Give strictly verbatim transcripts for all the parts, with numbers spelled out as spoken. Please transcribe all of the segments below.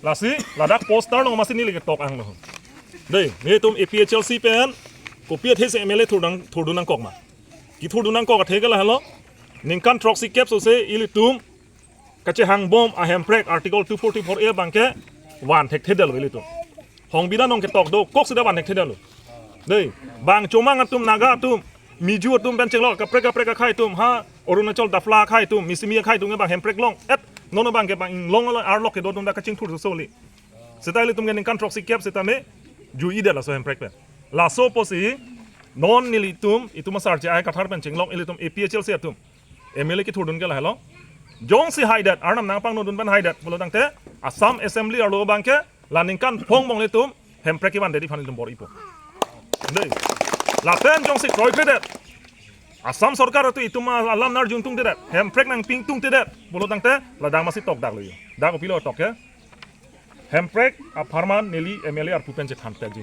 Lasi ladak poster along amatsi neli ketok ang lo. Dei, nelitum A P H L C pen kopi athe si M L A thurdun nang, thurdun nangkok ma. Kethurdun nangkok athe ke lahelo. Ningkan throksi kep so se ilitum kachehangbom a hemprek Article two forty-four A abangke van thekthedetlo ilitum. Songbidhan along ketok dokoksi ta van thekthedetlo. Dei, bang Chomang atum, Naga atum, Miju atum pen chenglok kaprek kaprek akhei atum, ha Arunachal Dapla akhei atum, Misimi akhei atum ke bang hemprek long-et, non abangke bang inglong alo arlok kedo atum ta kachingthur sosoli. Seta ilitum ke ningkan throksi kep seta me ju-idet laso hemprek pen. Laso apotsi non nelitum, itum asar J I Kathar pen chenglok ilitum A P H L C atum, M L A kethurdun ke lahelo. Jongsi haidet, arnam nangpangnodun pen haidet pulo tangte, Assam Assembly arlo abangke la ningkan pho angbong ilitum hemprek kevandetji aphan ilitum bor-ipo. Dei. Lapen jongsi kroikredet, Assam sorkar atum itum alam narjung tungtedet, hemprek nangpi ingtungtedet pulo tangte, ladak amatsi tokdaklo yo. Dak kopilo tok ke? Hemprek apharman neli M L A arpu pen chethanpetji.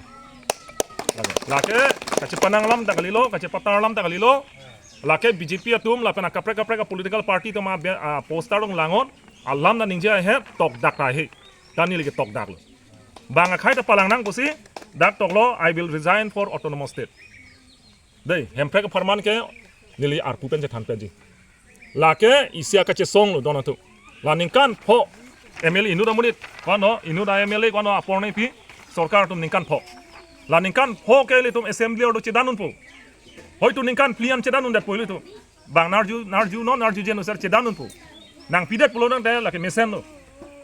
Lake, lake kachepanang alam ta kalilo, kachepatang alam ta kalilo. Lake B J P atum lapen akaprek kaprek a political party atum a be-, a poster along langon, alam ta ningje ahet tokdak ta he. Ta neli ketokdaklo. Bang akhei ta palang nang pusi, dak toklo, "I will resign for autonomous state." Dei, hemprek apharman ke neli arpu pen chethanpetji. Lake isi akachesonglo don atum. La ningkan pho M L A inut amonit kono, inut a M L A kono apor nangpi, sorkar atum ningkan pho. La ningkan pho ke ilitum assembly arlo chedan unpo. Hoitu ningkan phli an chedan undetpo ilitum. Bang narju, narju non, narju jen usar chedan unpo. Nangpidet pulo tangte lake mesenlo.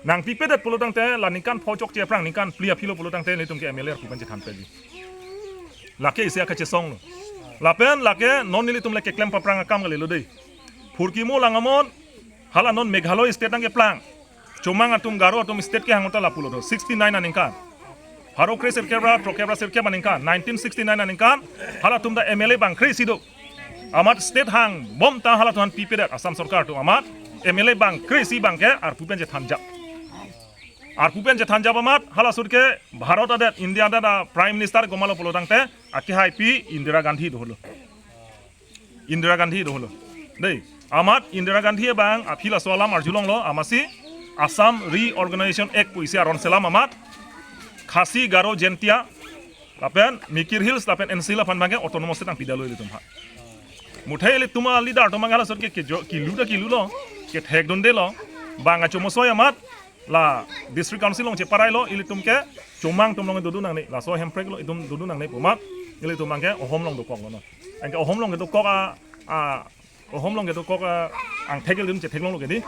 Nangpipedet pulo tangte la ningkan pho chokche aphrang ningkan phli aphilo pulo tangte ilitum ke M L A arpu pen chethanpetji. Lake isi akachesonglo. Lapen lake non nelitum le keklem paprang akam kalilo dei. Phurkimo lang amon, hala non Meghalaya state nangkeplang. Chomang atum, Garo atum state kehang ta lapulo do, sixty-nine aningkan. Pharo kre sirkep ra throkkep ra sirkep aningkan, nineteen sixty-nine aningkan, halatum ta M L A bang kre-isi do. Amat state hangbom ta halatum aphan pipedet, Assam sorkar atum amat M L A bang kre-isi abangke arpu pen chethanjap. Arpu pen chethanjap amat, halaso ahut ke Bharat adet, India adet a Prime Minister komatlo pulo tangte, akehaipi Indira Gandhi doholo. Indira Gandhi doholo. Dei, amat Indira Gandhi abang aphi laso alam arjulonglo, amatsi Assam Reorganization Act pu isi aron selam amat, Khasi, Garo, Jaintia, lapen Mikir Hills, lapen N C Hills aphan abangke autonomous state nangpidetlo ilitum ha. Muthe ilitum a leader atum abang halaso ahut ke, kejo, kilu ta kilulo, kethekdundelo, bang achomosoi amat, la District Council along cheparailo, ilitum ke Chomang atum along dodun nangne, laso hemprek along itum dodun nangne pu amat, ilitum abangke ahom along dokoklo non. Anke ahom along kedokok a, a, ahom along kedokok a, angthek ilitum chetheklonglo ke dei,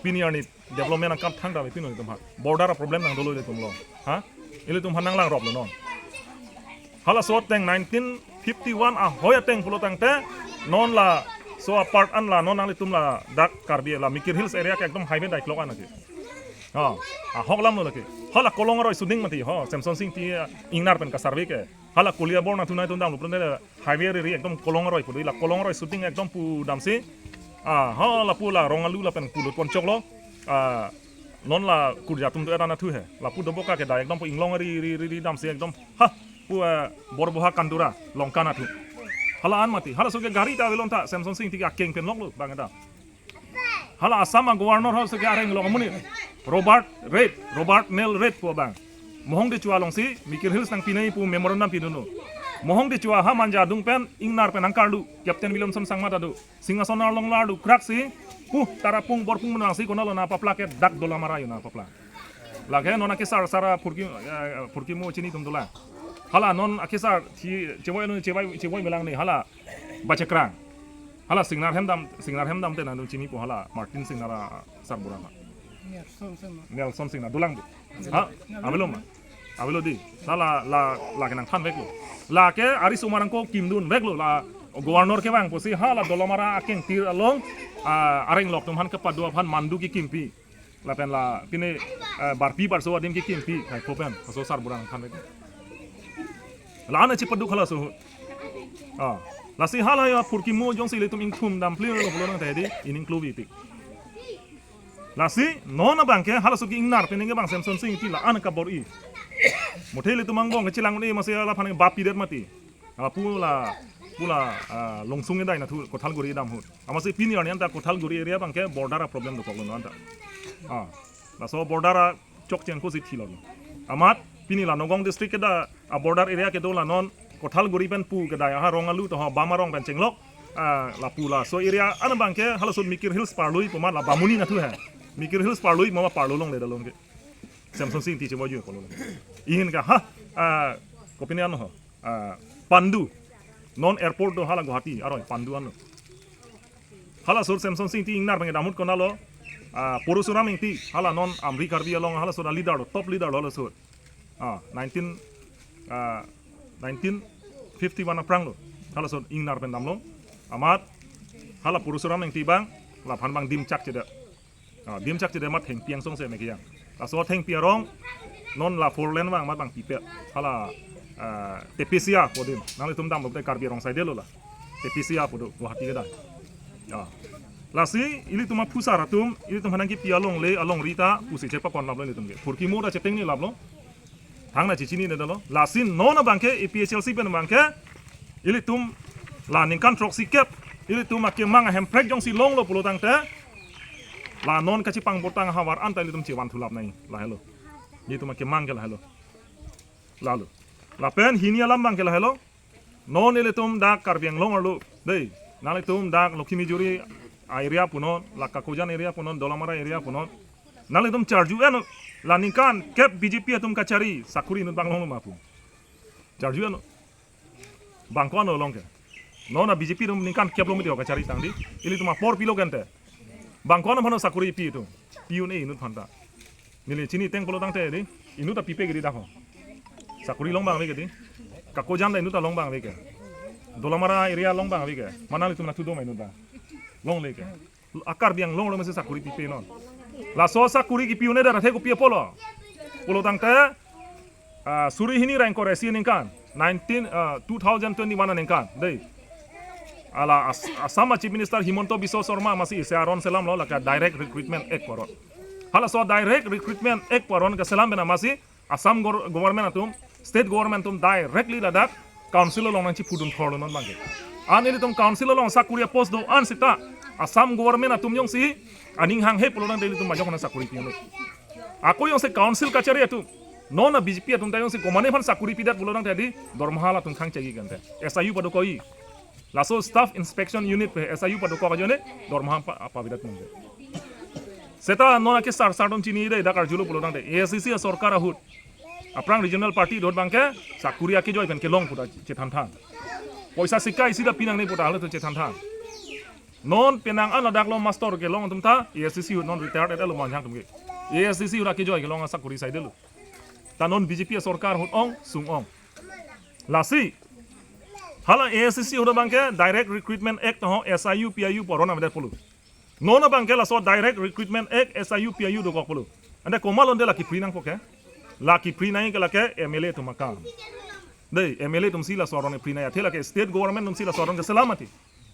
pini arni development angkam thangta ave pini itum ha. Border a problem nangdolo ilitum along. Ha? Ilitum aphan nanglang roplo non. Halaso ateng nineteen fifty-one ahoi ateng pulo tangte, non laso apart an la non nanglitum ladak Karbi la Mikir Hills area ke ekdom highway daiklok an lake. Ha, ahok alamlo lake. Hala Kolong aroi suding mati ho, Semsonsing Ingti, ah, ingnar pen ka-survey ke. Hala Koliabor nangthu nai tundang lupron de highway riri ekdom Kolong aroi pu dei, la Kolong aroi suding ekdom pu damsi. Ah, hala pu la Rongalu lapen pulut ponchoklo. Ah, non la kurja atum do era nathu he. Lapu doboka kedai ekdom pu inglong ri ri ri ri damsi ekdom. Ha, pu, eh, Borboha Kandura, Longka nathu. Hala an mati. Halaso ke gari ta avelon ta, Semsonsing Ingti akeng pen loklo, bang ta. Hala Assam a governor halaso ke areng lok amonit. Robert Reid, Robert Nell Reid pu abang. Mohong Dechua alongsi, Mikir Hills nangpinai pu memorandum pidunlo. Mohong Dechua ha Manja adung pen, ingnar pen nangkardu, Captain Williamson Sangma ta do. Singhason arlong lardu kraksi, pu Tarapung Borpung menangsi konatlo nangpapla ke dak Dolamara yo nangpapla. Lake non akesar sar a Phurki, eh, Phurkimo chini atum dolang. Hala non akesar chi chevoi non chevoi chevoi melang ni hala Bachekrang. Hala Singnar Hemdam, Singnar Hemdam te nangdun chinipo hala Martin Singnar a sarbura ma. Nelson Singnar. Nelson Singnar dolang do. Ha? Avelo ma? Avelo dei. Hala la, la, lake nangthanveklo. Lake arisomar angko kimdunveklo la governor kevang pusi hala Dolamara akengtir along, ah, areng lok atum aphan kepado aphan mandu kekimpi. Lapen la pine, eh, barpi barso adim kekimpi. Hai kopen. Laso sarbura nangthanvek. La ana chepaduk halaso ahut. Ah. Lasi hala ya Phurkimo jongsi ilitum ingthum dam plir lo pulo nang tadi ining kluvi tik. Lasi, non abangke, halaso ke ingnar, peningke bang Semsonsing Ingti la-an kabor-i. Muthe ilitum angbong kechelang un-e amatsi la aphan bapidet mati. Hala pu la, pu la, ah, Longsung edai nathu, Kothalguri dam ahut. Amatsi pini arni anta Kothalguri area abangke border a problem dokoklo non anta. Ah, laso border a chokche angko si thilo. Amat pini la Nagaon district kedo a-border area kedo la non Kothalguri pen pu kedai aha rong alu toho bam arong pen chenglok, ah, lapu laso area an abangke halaso Mikir Hills parlui pu amat la Bamuni nathu he. Mikir Hills parlui mama parlu longle dalong ke. Semsonsing Ingti chemo ju ko lo. Ihin ke ha, ah, kopine ano ho. Ah, Pandu. Non airport do hala Guwahati aroi Pandu ano. Halaso Semsonsing Ingti ingnar abangke damhut konatlo. Ah, Parsuram Ingti hala non Amri Karbi along halaso leader lo, top leader lo halaso. Ah, nineteen, ah, nineteen fifty-one aphrang lo. Halaso ingnar pen damlo. Amat hala Parsuram Ingti abang, laphan abang dim chakchedet. Ah, dim chakchedet amat thengpi angsong si mekeyang. Laso thengpi arong non la four lane abang amat abang pipe. Hala, ah, Tepesia pu adim. Nanglitum damlo te Karbi Anglong side lo la. Tepesia pu do Guwahati kedai. Ah. Lasi ilitum aphusar atum, ilitum aphan nangkepi alongle, alongri ta pusi chepakon laplo ilitum ke. Phurkimo ta chetengne laplo. Thangta chechinine detlo. Lasi non abangke A P H L C pen abangke ilitum la ningkan throksi kep ilitum akemang ahemprek jongsi longlo pulo tangte, la non kachipang botang havar anta ilitum chevan thulap nai lahelo. Ilitum akemang ke lahelo. Lalo. Lapen hini alam abangke lahelo. Non ilitum dak Karbi Anglong arlo. Dei, nanglitum dak Lokhimanjuri area punon, la Kakojan area punon, Dolamara area punon. Nanglitum charju-en, la ningkan kep B J P atum kachari sakuri inut abang longlo ma pu. Charju-en. Bang ko-an along ke. Non a B J P atum ningkan kep lo mati kachari tangdi. Ilitum apor pilo kente. Bang ko-an aphan sakuri pi atum. Pi-un-e inut aphanta. Neli chiniteng pulo tangte dei. Inut ta pipe giri dak ho. Sakuri long abang ave ke dei. Kakojan ta inut ta long abang ave ke. Dolamara area long abang ave ke. Mana ilitum nathu do ma inut ta. Longle ke. A Karbi Anglong lo masi sakuri pipe non. Laso sakuri kipi un-e dak athe kopi apotlo. Pulo tangte, ah, suri hini ra ingkoi ra isi aningkan. Nineteen, ah, two thousand twenty-one aningkan. Dei. Hala As-, Assam a Chief Minister Himanta Biswa Sarma masi isi aron selamlo lake Direct Recruitment Act pu aron. Halaso Direct Recruitment Act pu aron keselam pen masi Assam gor-, government atum, state government atum directly ladak council along nangchiphudun thorlo non abangke. An ilitum council along sakuri a-post do-an seta Assam government atum jongsi aning hanghe pulo tangte ilitum bajok na sakuri pi un-e. Ako jongsi council kachari atum, non a B J P atum ta jongsi komane aphan sakuri pidet pulo tangte dei dormaha latum khang chegi kente. S I U padokok-i. Laso Staff Inspection Unit pen S I U padokok ajoine dormaha pa-, pavidet mungke. Seta non ake sar sar atum chini dei dak arjulo pulo tangte A S D C a sorkar ahut. Aphrang regional party do-an abangke sakuri akejoi pen kelong pu ta chethan than. Poisa sika isi ta pinangne pu ta halatum chethan than. Non penang an ladak lo master kelong atum ta A S D C ahut non retired et lo manjang atum ke. A S D C ahut akejoi kelong asakuri saidelo. Ta non B J P a sorkar ahut ong, sung ong. Lasi. Hala A S D C ahut abangke Direct Recruitment Act ho S I U P I U pu aron avedet pulo. Non abangke laso Direct Recruitment Act S I U P I U dokok pulo. Ante komat lo ante la kipri nangpo ke? La kipri nangji ke lake M L A atum akam. Dei, M L A atumsi laso aron kipri nangji. Athe lake state government atumsi laso aron keselam mati.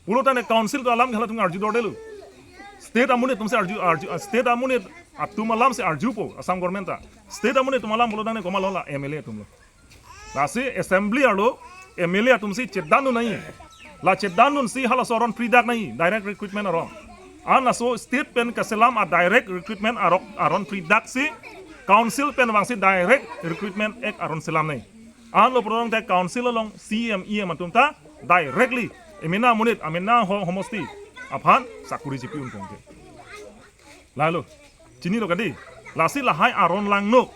Pulo tangte council atum alam ke halatum arju dordelo. State amonit atumsi arju, arju, ah, state amonit atum alamsi arjupo Assam government ta. State amonit atum alam pulo tangte komat lo la M L A atum lo. Lasi assembly arlo M L A atumsi chedan dun nangji. La chedan dunsi halaso aron pridak nangji, direct recruitment aron. An laso state pen keselam a direct recruitment arok aron pridaksi council pen vangsi Direct Recruitment Act aron selam nangji. Anlo pulo tangte council along C E M, E M atum ta directly emena monit, amena ho-, homosti aphan sakuri chipi-un ponke. Lalo, chinilo kadi. Lasi lahai aron langno.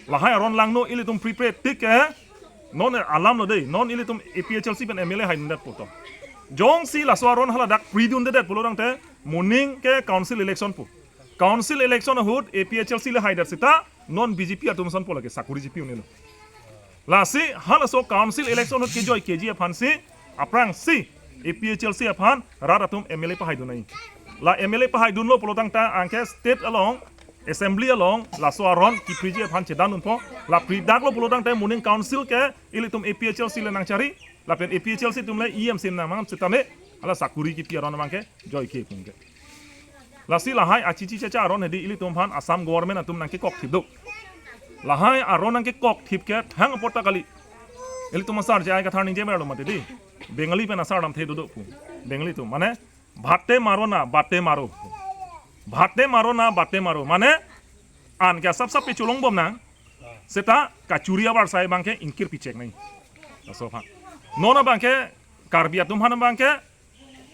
Lahai aron langno ilitum prepare tik ke. Non alam lo dei. Non ilitum A P H L C pen M L A haidundet pu to. Jongsi laso aron haladak pridundedet pulo tangte moning ke council election pu. Council election ahut A P H L C le haidet seta non B J P atum ason pu lake sakuri chipi-un-elo. Lasi halaso council election ahut kejoi keji aphansi aphrangsi A P H L C aphan rat atum M L A pahaidun nangji. La M L A pahaidunlo pulo tangte anke state along, assembly along laso aron kipriji aphan chedan dunpo. La pridaklo pulo tangte moning council ke ilitum A P H L C le nangchari, lapen A P H L C atum le E M sim nangmang setame hala sakuri kipi aron abangke joike ponke. Lasi lahai achichi chacha aron hedi ilitum aphan Assam government atum nangkekok thip do. Lahai aron nangkekok thip ke thang apot ta kali. Ilitum asar je ai kathar ningje merlo mati dei. Bengali pen asar damthe dodo pu. Bengali atum mane bhate maro na bate maro. Bhate maro na bate maro. Mane Anke asap sap pecholong bom nang. Seta kachuri avarsai abangke ingkir picek nai. Laso aphan. Non abangke Karbi atum aphan abangke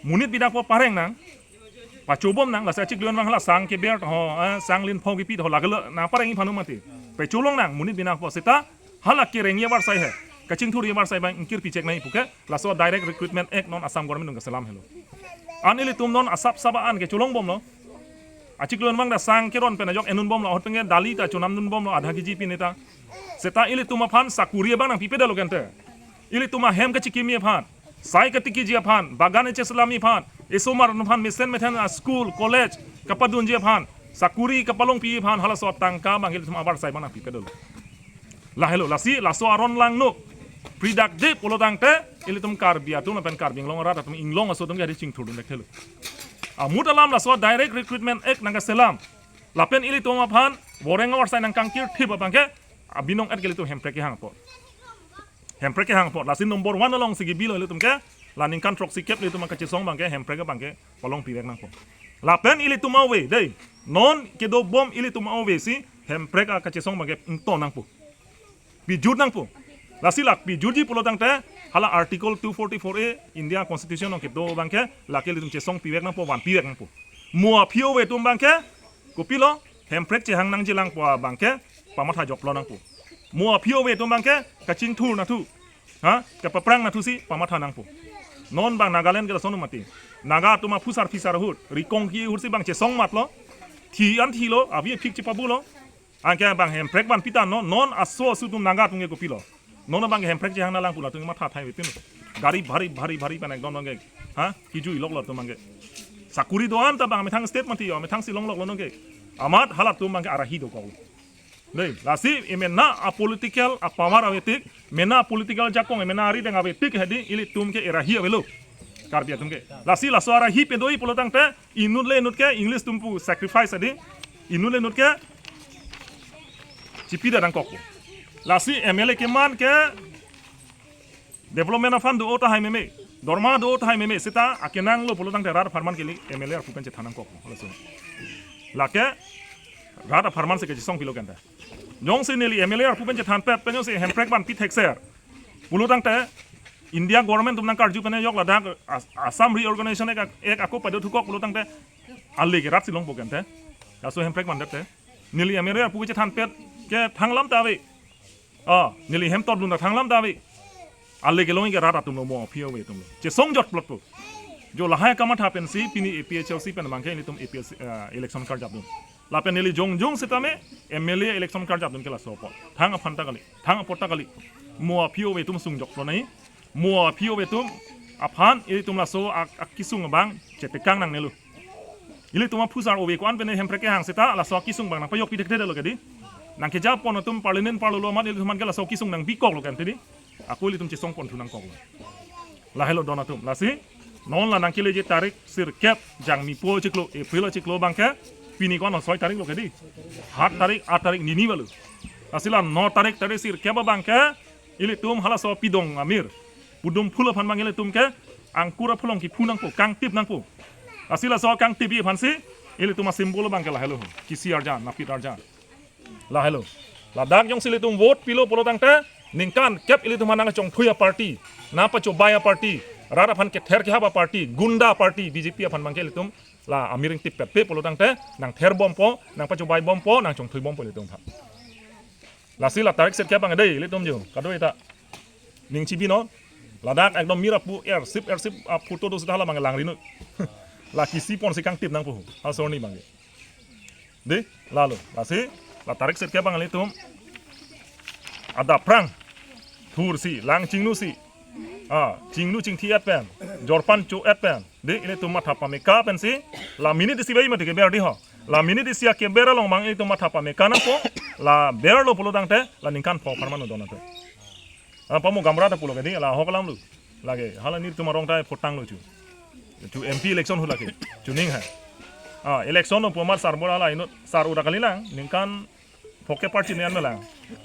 monit binakpo pareng nang. Pacho bom nang, lasi achiklo anvang hala sang keber ho, eh, sang lin pho kepi ho, lake lo nangpareng-i aphan mati. Pecholong nang, monit binakpo seta hala kerengji avarsai he, kachingthurji avarsai abang ingkir picek nai puke, laso Direct Recruitment Act non Assam Government nung keselam helo. An ilitum non asap sap an kecholong bomlo. Achiklo anvang ta sang keron pen ajok enun bomlo, ahut penke dali ta chonam dun bomlo, adha keji pine ta. Seta ilitum aphan sakuri abang nangpipedet lo kente. Ilitum ahem kachikimji aphan, sai katikiji aphan, bagan echeselamji aphan, esomar aphan, mesen methan a school, college kapadunji aphan, sakuri kapalongpiji aphan, halaso tangka abang ilitum avarsai abang nangpipedet lo. Lahelo, lasi laso aron langno pridakde pulo tangte, ilitum Karbi atum lapen Karbi Anglong arat atum, Inglong aso atum ke hari chingthurdun thekthelo. Amut alam laso Direct Recruitment Act nangkeselam. Lapen ilitum aphan voreng avarsai nangkangkirthip abangke abinong et ke ilitum hemprek kehang apot. Hemprek kehang apot. Lasi number one alongsi kebilo ilitum ke, la ningkan throksi kep ilitum kachesong abangke hemprek abangke palongpivek nangpo. Lapen ilitum ave, dei. Non kedo bom ilitum ave si hemprek akachesong abangke ington nangpo. Pijut nangpo. Lasi lak pijutji pulo tangte, hala Article two forty-four A India Constitution along kedo abangke, lake ilitum chesongpivek nangpo, vanpivek nangpo. Mo aphi ove atum abangke, kopilo, hemprek chehang nangjilang pu abangke, pamatha joklo nangpo. Mo aphi ove atum abangke, kachingthur nathu, ha, kapaprang nathusi pamatha nangpo. Non abang Nagaland ke lason mati. Naga atum aphusar phisar ahut, rikong ki ahutsi abang chesong matlo. Thi an thilo, avi aphik chepabulo. Anke abang hemprek vanpi tanglo, non aso asu atum Naga atum ke kopilo. Non abang hemprek chehang nanglang pu latum matha thai vetin. Gari bhari bhari bhari pen ekdom nangke. Ha? Kejui loklo atum abangke. Sakuri do-an ta abang methang state mati yo, methangsi longloklo nangke. Amat halatum abangke arahi dokok. Dei, lasi emena a political a power avetik, mena political jakong, emena arideng avetik hedi ilitum ke erahi avelo. Karbi atum ke. Lasi laso arahi pedo-i pulo tangte, inut le inut ke English atum pu sacrifice hedi, inut le inut ke chipidet nangkok. Lasi M L A keman ke development aphan do-o tahai meme, dorma do-o tahai meme, seta akenanglo pulo tangte rat apharman kali M L A arpu pen chethan nangkok. Laso. Lake rat apharman si kachesongpilo kente. Jongsi neli M L A arpu pen chethanpet pen jongsi hemprek vanpi thekser pulo tangte India government atum nangkarju pen ajok ladak As-, Assam Reorganization Act ak-, Act ako pado thukok pulo tangte ale ke rat si longpo kente. Laso hemprek vandet te. Neli M L A arpu chethanpet ke thanglam ta ave. Ah, neli hem tordun ta thanglam ta ave. Ale kelongji ke rat atumlo, mo aphi ove atumlo. Chesong jotplotpo. Jo lahai kamatha pensi pini A P H L C pen abangke ilitum A P H L C, ah, election karjapdun. Lapen neli jongjong setame M L A election karjapdun ke laso apot. Thang aphan ta kali, thang apot ta kali. Mo aphi ove atum sung jokplo nai. Mo aphi ove atum aphan ilitum laso ak-, akesung abang chetekang nangnelo. Ilitum aphusar ove ko-an pen hemprek kehang seta laso akesung abang nangpajokpi thekthedetlo kedi. Nangkejapon atum parliament parlolo amat ilitum aphan ke laso akesung nangpikoklo kente di. Ako ilitum chesongponthu nangkoklo. Lahelo don atum. Lasi non la nangkeleji tarik sirkep Jangmi po achiklo, April achiklo abangke pini ko-an, soi tarik lo kedi. Hat tarik, at tarik nini balu. Lasi la no tarik, tarik sirkep abangke ilitum halaso pidong amir, pudum phul aphan abang ilitum ke angkur apholong kephu nangpo, kangtip nangpo. Lasi laso kangtipji aphansi ilitum a-symbol abangke lahelo ho. Kisi arjan, napit arjan. Lahelo. Ladak jongsi ilitum vote pilo pulo tangte ningkan kep ilitum aphan nangchongthui a-party, nangpachobai a-party, rat aphan kether kehap a-party, gunda party, B J P aphan abangke ilitum la amir ingtip petpe pulo tangte nangtherbompo, nangpachobaibompo, nangchongthuibompo ilitum aphan. Lasi la tarik sirkep abang dei, ilitum jo, kadoi ta. Ning chibi non. Ladak ekdom mir apu ersip ersip a-photo do seta hala abang langri non. La kisi ponsi kangtip nangpo. Halaso arni abangke. Dei, lalo. Lasi, la tarik sirkep abang ilitum adap aphrang thursi, lang chingnusi. Ah, chingnu chingthi-et pen, jorpan cho-et pen. Dei, ilitum matha pameka pensi, la minute isi bai mati keber dei ho. La minute isi akeber along abang ilitum matha pameka nangpo, la berlo pulo tangte, la ningkan pho apharman do nangpo. Ah, pamo gamra ta pulo kedi, la ahok alam lo. Lake, hala nelitum arong ta photanglo chu. Chu M P election hu lake. Chuning ha. Ah, election lo pu amat sar bora la inut, sar ura kalilang, ningkan pho ke party ne anmelang.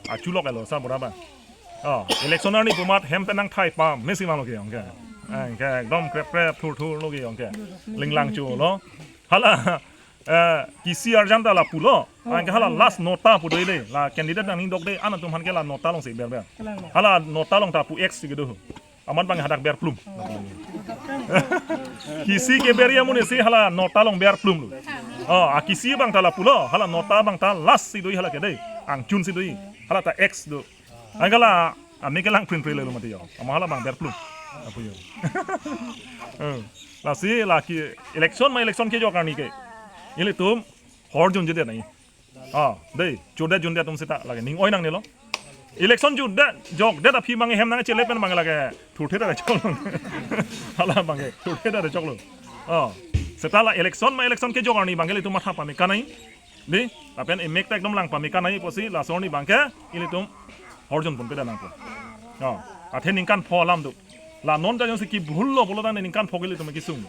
Achulok elo sar bora abang. Ah, election arni pu amat hem pen nangthai pamesi vanglo ke ong ke. Ah, ke ekdom krep krep thur thur lo ke ong ke. Linglang chulo. Hala Eh, kisi arjan ta lapulo. Anke hala last nota pu do dei. La candidate nangning dok dei. An atum aphan ke la nota alongsi berber. Hala nota along ta pu X si kedo. Amat abang hadak berplum. Kisi keber amonit si hala nota along berplum lo. Oh, a kisi abang ta lapulo. Hala nota abang ta last si do hala ke dei. Angchun si do. Hala ta X do. Anke la, ami kelang print print lo mati yo. Amat hala abang berplum. Apo yo. Eh, lasi la ke election ma election kejok arni ke. Ilitum hor junjedet nangji. Ah, dei, jokdet jundet atum seta lake ning oi nangnelo. Election jokdet, jokdet aphi abang hem nangchele pen abang lake thurthe ta choklo. Hala abang ke thurthe ta choklo. Ah, seta la election ma election kejok arni abang ke ilitum matha pame kanai. Dei, lapen emek ta ekdom lang pame kanai pusi laso arni abang ke ilitum hor junponpe nangpo. Oh, athe ningkan pho alam do. La non ta jongsi kebhul lo pulo tangte ningkan pho ke ilitum kesung.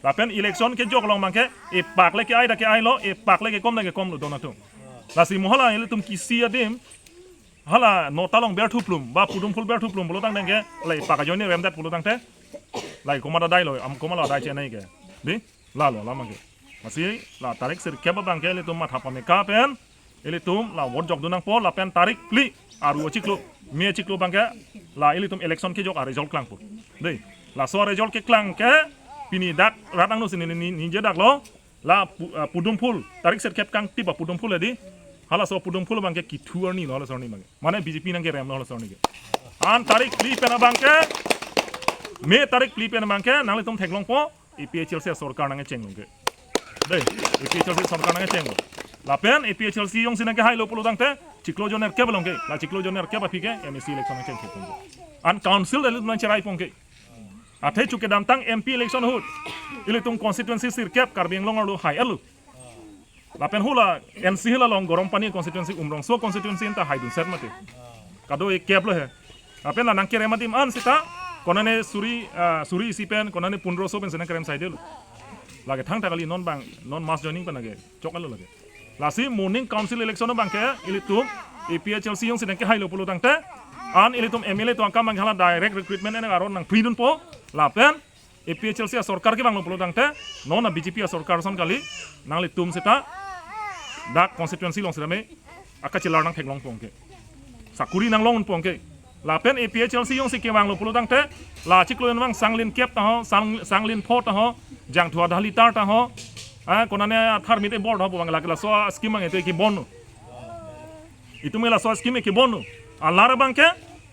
Lapen election kejok along abang ke epak le ke-ai ta ke-ai lo, epak le kekom ta kekom lo don atum. Lasi mo hala ilitum kisi adim hala nota along berthuplum ba pudum phul berthuplum pulo tangte ke la epak ajoine remdet pulo tangte la komat adai lo, am komat lo adai chenai ke. Dei, lalo alam abang ke. Lasi la tarik sirkep abang ke ilitum matha pame ka pen ilitum la vote jokdun nangpo lapen tarik phli aru achiklo, May achiklo abang ke la ilitum election kejok a result klangpo. Dei, laso a result keklang ke pini dak rat angno si ni ni ni je dak lo la pu, ah, pudum phul tarik sirkep kangtip a pudum phul dei. Halaso pudum phul abang ke kithu arni lo halaso arni abang ke. Mane B J P nangkerem lo halaso arni ke. An tarik phli pen abang ke May tarik phli pen abang ke nanglitum theklongpo A P H L C sorkar nangkecheng long ke. Dei, A P H L C sorkar nangkecheng long. Lapen A P H L C jongsi nangkehailo pulo tangte, chiklo jon nerkep along ke, la chiklo jon nerkep aphi ke M A C election nangcheng ke pon ke. An council ilitum nangcherai pon ke. Athe chu kedamtang M P election ahut, ilitum constituency sirkep Karbi Anglong arlo hai alo. Lapen hula N C Hill along Gorompani constituency, Umrongso constituency anta haidun set mati. Kado-ikep lo he. Lapen la nangkerem adim an seta, konane suri, ah, suri isi pen, konane pundroso pen si nangkerem saide lo. Lake thangta kali non abang, non mass joining pen lake chok alo lake. Lasi moning council election abang ke ilitum A P H L C jongsi nangkehailo pulo tangte, an ilitum M L A atum akam abang hala direct recruitment ene aron nangpridunpo, lapen A P H L C asorkar kevanglo pulo tangte, non a B J P asorkar ason kali, nanglitum seta dak constituency along sitame akachelar nangtheklong pon ke. Sakuri nanglong pon ke. Lapen A P H L C jongsi kevanglo pulo tangte, la chiklo jon abang sanglin kep ta ho, sang, sanglin pho ta ho, jangthu adhali tar ta ho. Ah, konane athar mite bor ta ho pu abang lake laso scheme abang ete kebon. Itum laso scheme kebon. Alar abang ke,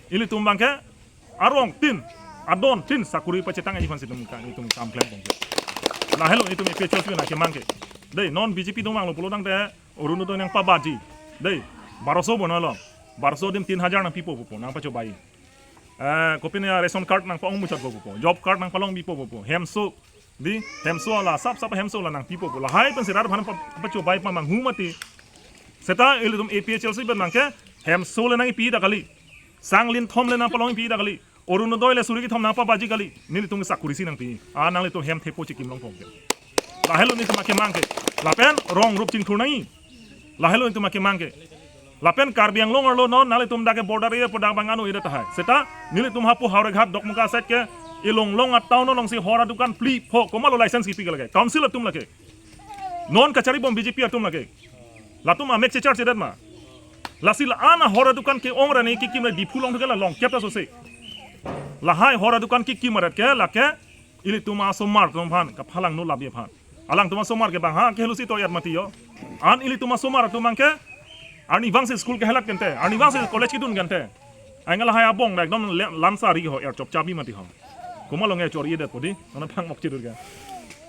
ilitum abang ke, arong tin, adon tin sakuri pachetang aji aphan si itum ka, itum kam klem pon ke. Lahelo itum A P H L C nangkemang ke. Dei, non B J P atum vanglo pulo tangte Orunodoi nangpabaji. Dei, baroso bon lo. Baroso adim tin hajar nangpipo pupo, nangpachobai. Eh, kopine ration card nangpa-ong muchotpo pupo. Job card nangpalong pipo pupo. Hemso, dei, hemso la, sap sap hemso la nangpipo pupo. Lahai pen si rat aphan pa, pachobai pamanghu mati. Seta ilitum A P H L C pen abang ke, hemso le nangpi ta kali. Sanglin thom le nangpalong pi ta kali. Orunodoi le suri kethom nangpabaji kali. Nelitum sakuri si nangpi. Ah, nanglitum hem thepo chikim long pon ke. Lahelo netum akemang ke. Lapen rong rup chingthur nangji. Lahelo netum akemang ke. Lapen Karbi Anglong arlo non nanglitum dak ke border area pu dak abang ano ida tahai. Seta nelitum hapu Howraghat Dokmoka side ke ilong long a town along si hor adukan phli pho komatlo license kipi ke lake. Council atum lake. Non kachari bom B J P atum lake. Latum amek chechar chedat ma. Lasi la-an ahor adukan ke-ong ra ne kikim ra Diphu along ke la long kep ta sose. Lahai hor adukan kikim arat ke lake ilitum asomar atum aphan kaphalang no labi aphan. Alangtum asomar ke bang ha ke lusi to yat mati yo. An ilitum asomar atum abang ke arnivang si school kehelat kente, arnivang si college kedun kente. Anke lahai abong dak ekdom le, lansa ri ho er chop chabi mati ho. Komatlo nge chor-i det podi, nana phang mok chidur ke.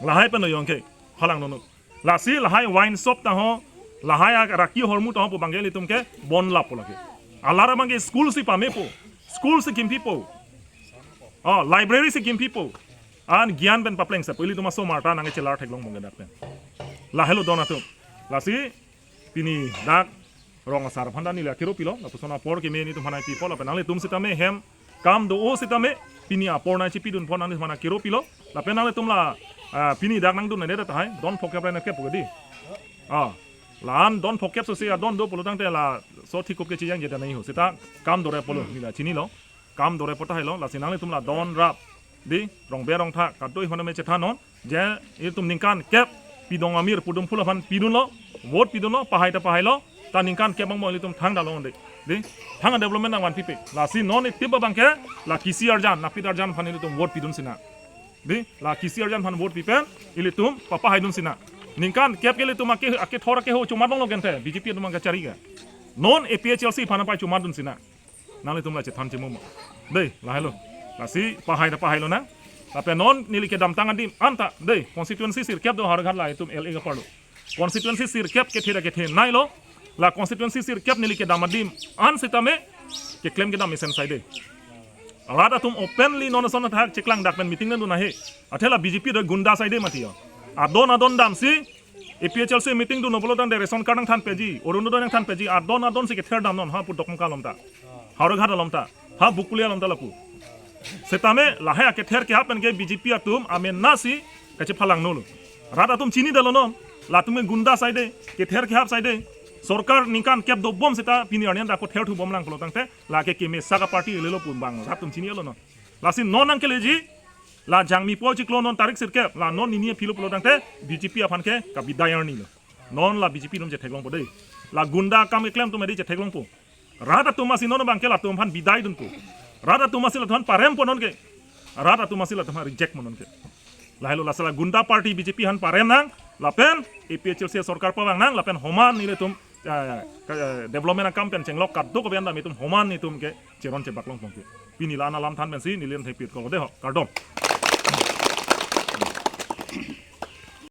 Lahai pen no yong ke, phalang no no. Lasi lahai wine shop ta ho, lahai ak raki hormu ta ho pu abang ke ilitum ke bon lap po lake. Alar abang ke school si pamepo, school si kimpipo. Oh, library si kimpipo. An gyan pen papleng se po ilitum asomar ta nangchelar theklong pon ke dak pen. Lahelo don atum. Lasi pini dak rong asar aphan ta neli akero pilo, lapuson apor keme netum aphan pipo, lapen nanglitum sitame hem kam do-o sitame, pini apor nangchipi dun pon nanglitum aphan akero pilo, lapen nanglitum la, ah, pini dak nangdun nede tahai, don phokep ra nangkep pu ke dei. Ah, la-an don phokep sose adon do pulo tangte laso thikup ke chijang jeda nangji ho. Seta kam dore pulo, neli la chinilo. Kam dore po tahai lo, lasi nanglitum la don rap. Dei, rong be rong tha, kadoi hona me chethan non. Je, itum ningkan kep, Pidong amir pudum phul aphan pidunlo, vote pidunlo, pahai ta pahailo, ta ningkan kep abang mo ilitum thangdalong de. De, thang development nangvanpipe. Lasi non itip abang ke, la kisi arjan, napit arjan aphan ilitum vote pidun sinang. De, la kisi arjan aphan vote pipen, ilitum papahaidun sinang. Ningkan kep ke ilitum ake, ake thor ake ho chumat longlo gente, B J P atum abang kachari ke. Non A P H L C aphan apai chumatdun sinang. Nanglitum la chethan chimum. De, lahelo. Lasi pahai ta pahailo nang. Lapen non neli kedamtang adim anta. De, constituency sirkep do Howraghat la itum L A kaparlo. Constituency sirkep kethe ra kethe nailo. La constituency sirkep neli kedam adim an sitame keklem kedam mesen saide. Rat atum openly non ason athak cheklang dak pen meeting nangdun ahe. Athe la B J P do gunda saide mati yo. Adon adon damsi A P H L C meeting dunlo pulo tangte ration card nangthanpeji, Orunodoi nangthanpeji, adon adon si kether damnon, ha pu Dokmoka along ta, Howraghat along ta, ha Bokolia along ta lapu. Setame lahai akether kehap pen ke B J P atum amenasi kachephalangnolo. Rat atum chinidetlo non, latum ke gunda saide, kether kehap saide, sorkar ningkan kep dobom seta pini arni anta ako therthubomlang pulo tangte, lake kemesa ka party lelo pu bang rat atum chinilo non. Lasi non nangkeleji, la Jangmipo chiklo non tarik sirkep, la non nini aphi lo pulo tangte, B J P aphan ke kabidai arnilo. Non la B J P atum chetheklongpo dei. La gunda akam keklem atum dei chetheklongpo. Rat atum asi non abang ke latum aphan bidaidunpo. Rat atum asi latum aphan parempo non ke. Rat atum asi latum aphan rejectmo non ke. Lahelo lasi la gunda party B J P aphan parem nang, lapen A P H L C sorkar pavang nang, lapen homan nelitum, eh, ke, eh, development akam pen chenglok kadokave anta nelitum homan nelitum ke cheron chebaklongpon ke. Pini la-an alam than pensi neli an thekpit kolo dei ho, kardom.